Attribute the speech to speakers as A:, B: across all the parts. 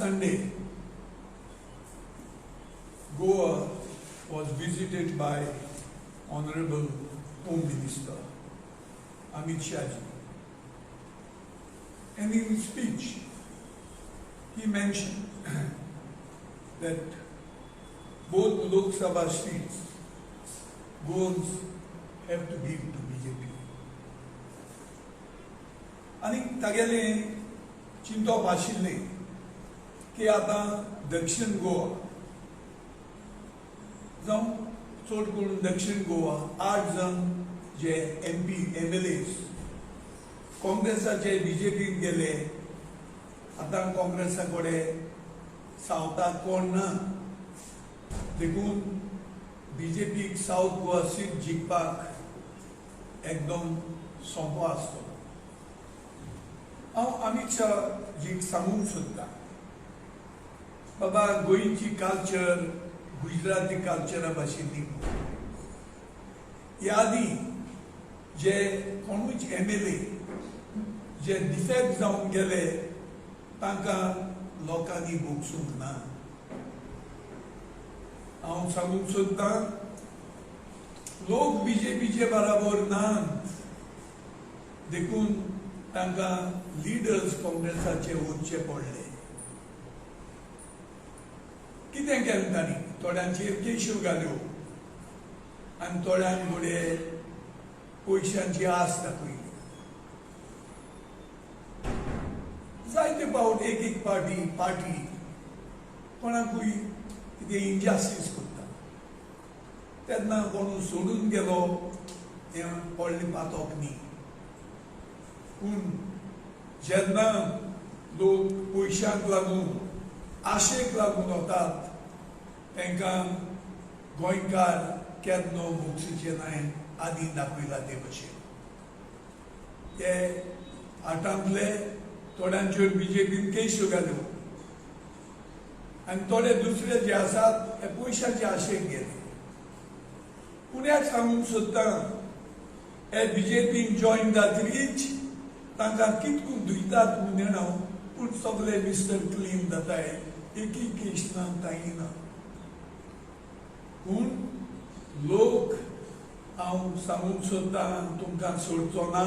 A: Sunday, Goa was visited by Honorable Home Minister Amit Shah ji. And in his speech, he mentioned that both Lok Sabha seats, Goans have to give to BJP. आनी तागेलें चिंतप आशिल्लें की आतां दक्षिण गोवा जावं चड करून दक्षिण गोवा 8 जाण जे एमपी एमएलएस काँग्रेसाचे बीजेपीन गेले. आतां काँग्रेसा कडेन सावथाक कोण ना, देखून बीजेपीक सावथ गोवा सीट जिखपाक एकदम सोंपो आसतलो. हांव अमित शाह जीक सांगूंक सोदतां, बाबा गोंयची कल्चर गुजराती कल्चरा भाशेन न्ही. ह्या आदीं जे कोणूच एमएलए जे डिफेक्ट जावन गेले तांकां लोकांनी भोगसूंक ना. हांव सांगूंक सोदतां, लोक बीजेपीचे बराबर नात, देखून तांकां लिडर्स काँग्रेसाचे वचचे पडले. कितें केलें तांणी? थोड्यांचेर केश्यो घाल्यो आनी थोड्यांक घडये पयशांची आस दाखयली. जायते फावट एक एक पार्टी कोणाकूय कितें इनजस्टीस करता, तेन्ना कोण सोडून गेलो हें व्हडलें पातक न्ही. पूण जेन्ना लोक पयशांक लागून आशेक लागून वतात तांकां गोंयकार केन्ना भोगशीचे नाय आदी दाखयला ते भशेन. ते आठांतले थोड्यांचेर बीजेपीन केश्यो घाल्यो आनी थोडे दुसरे जे आसात ते पयशांचे आशेक गेले. पूण एक सांगूंक सोदतां, हे बीजेपीन जॉयन जातरीच तांकां कितकून धुयतात म्हूण जाणा, पूण सगळे मिस्टर क्लीन जाताय, एकूय केश ना, कांय ना. पूण लोक हांव सांगूंक सोदतां तुमकां सोडचो ना.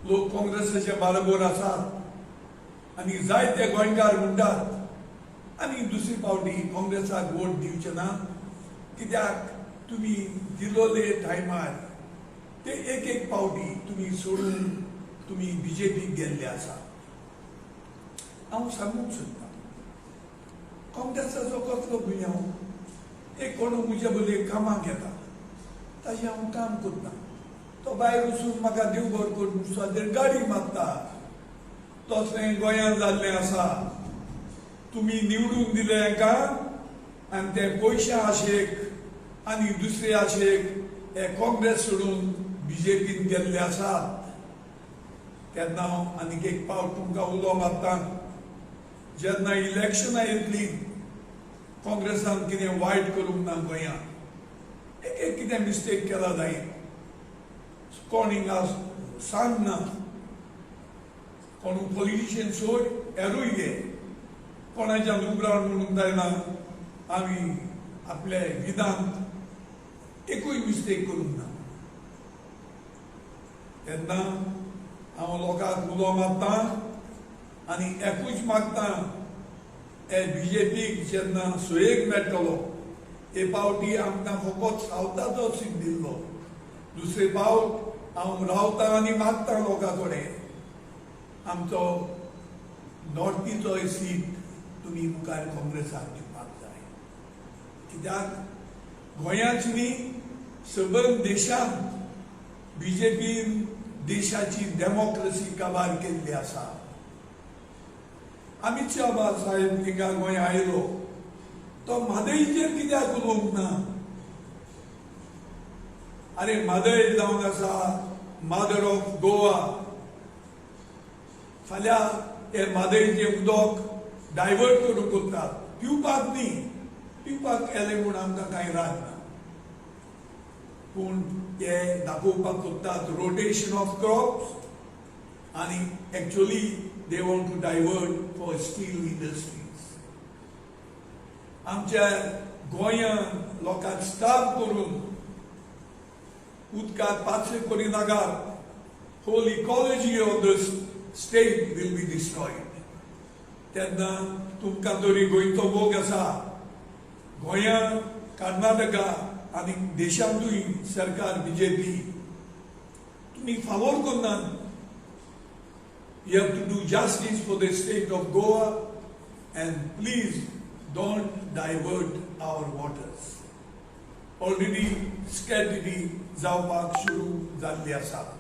A: लोक काँग्रेसाचे बरोबर आसात आनी जायते गोंयकार म्हणटात आनी दुसरी फावटी काँग्रेसाक वोट दिवचे ना, कित्याक तुमी दिलोले टायमार ते एक एक फावटी तुमी सोडून तुमी बीजेपीक गेल्ले आसा. हांव सांगूंक सोदतां, काँग्रेसाचो कसलो गुन्यांव? एक कोण म्हज्या बोलये कामाक येता, ताजें हांव काम करता, तो भायर वचून म्हाका देव बरो करून सुद्दां गाडी मारता. तसलें गोंयांत जाल्लें आसा. तुमी निवडून दिले हांकां आनी ते पयशां आशेक आनी दुसरे आशेक हे काँग्रेस सोडून बीजेपीन गेल्ले आसात. तेन्ना हांव आनीक एक फावट तुमकां उलो मारता, जेन्ना इलेक्शनां येतलीं काँग्रेसान कितें वायट करूंक ना गोंयांत, एक एक कितें मिस्टेक केला जायत, कोण हिंगा सांग ना, कोण पॉलिटिशियन सोड हेरूय घे, कोणाच्यान उबरान म्हणूंक जायना आमी आपले विधान एकूय मिस्टेक करूंक ना. तेन्ना हांव लोकांक उलो मारतां आनी एकूच मागतां, हे बीजेपीक जेन्ना सोयेक मेळटलो, हे फावटी आमकां फकत सावथाचो सीट दिल्लो, दुसरे फावट हांव रावतां आनी मागतां लोकां कडेन आमचो नॉर्थीचोय सीट तुमी मुखार काँग्रेसाक दिवपाक जाय. कित्याक गोंयांत न्ही सबंद देशांत बीजेपीन देशाची डेमोक्रसी काबार केल्ली आसा. अमित शाह साहेब हिंगा गोंय आयलो तो म्हादयचेर कित्याक उलोवंक ना? अरे म्हादय जावन आसा मादर ऑफ गोवा. फाल्यां हे म्हादयचें उदक डायवर्ट करूंक कोत्तात, पिवपाक न्ही, पिवपाक केलें म्हूण आमकां कांय राग ना, पूण ते दाखोवपाक सोदतात रोटेशन ऑफ क्रॉप्स. आनी actually they want to divert for steel industries. आमच्या गोंयांत लोकांक स्टार्व करून उदकाक पातशे करिनाकात. Whole ecology of the state will be destroyed. तेन्ना तुमकां तरी गोंयचो मोग आसा, गोंयांत, कर्नाटका आनी देशांतूय सरकार बीजेपी, तुमी फावोर करनात. You have to do justice for the state of Goa and please don't divert our waters. Already scarcity जावपाक सुरू जाल्ली आसा.